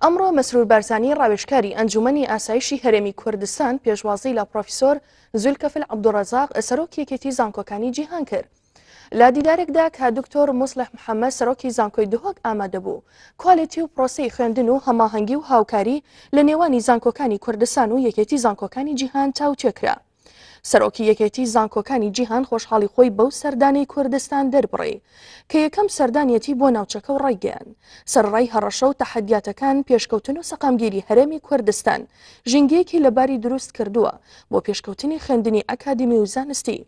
ئەمڕۆ مەسرور بارزانی ڕاوێژکاری ئەنجومەنی ئاسایشی هەرێمی کوردستان پێشوازی لە پرۆفیسۆر زولکەفل عەبدولڕەزاق سەرۆکی یەکێتی زانکۆکانی جیهان کرد. لە دیدارێکدا کە دکتۆر موسڵح محەممەد سەرۆکی زانکۆی دهۆک ئامادەبوو، کوالێتی و پرۆسەی خوێندن و هەماهەنگی و هاوکاری لە نێوانی زانکۆکانی کوردستان و یەکێتی زانکۆکانی جیهان تاوتوێ کرا. سەرۆکی یەکێتی زانکۆکانی جیهان خۆشحاڵی خۆی بەو سەردانەی کوردستان دەربڕی کە یەکەم سەردانیەتی بۆ ناوچەکە و ڕایگەیاند سەرەڕای هەڕەشە و تەحەدیاتەکان پێشکەوتن و سەقامگیری هەرێمی کوردستان ژینگەیەکی لەباری دروست کردووە بۆ پێشکەوتنی خوێندنی ئەکادیمی و زانستی.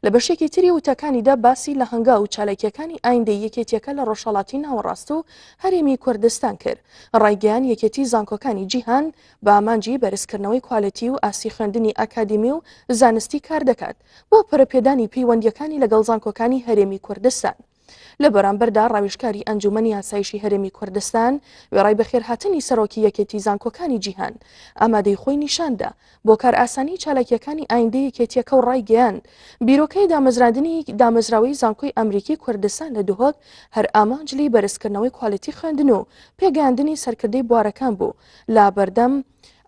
لە بەشێکی تری وتەکانیدا باسی لە هەنگاو و چالاکییەکانی ئایندەی یەکێتییەکە لە ڕۆژهەڵاتی ناوەڕاست و هەرێمی کوردستان کرد، ڕایگەیاند یەکێتی زانکۆکانی جیهان بە ئامانجی بەرزکردنەوەی کوالێتی و ئاستی خوێندنی ئەکادیمی و زانستی کاردەکات بۆ پەرەپێدانی پەیوەندییەکانی لەگەڵ زانکۆکانی هەرێمی کوردستان. لە بەرامبەردا ڕاوێژکاری ئەنجومەنی ئاسایشی هەرێمی کوردستان وێڕای بەخێرهاتنی سەرۆکی یەکێتی زانکۆکانی جیهان ئامادەی خۆی نیشاندا بۆ کارئاسانی چالاکیەکانی ئایندەی یەکێتیەکە و ڕایگەیاند بیرۆکەی دامەزراندنی دامەزراوەی زانکۆی ئەمریکی کوردستان لە دهۆک هەر ئامانج لێی بەرزکردنەوەی کوالێتی خوێندن و پێگەیاندنی سەرکردەی بوارەکان بوو لە بەردەم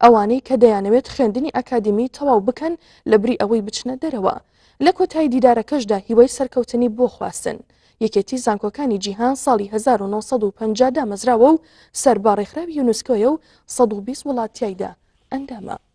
ئەوانەی کە دەیانەوێت خوێندنی ئەکادیمی تەواو بکەن لەبری ئەوەی بچنە دەرەوە. لە کۆتایی دیدارەکەشدا هیوای سەرکەوتنی بۆ خواستن. یەکێتی زانکۆکانی جیهان ساڵی 1950 دامەزراوە و سەر بە ڕێکخراوی یونسکۆیە و 120 وڵات تیایدا ئەندامە.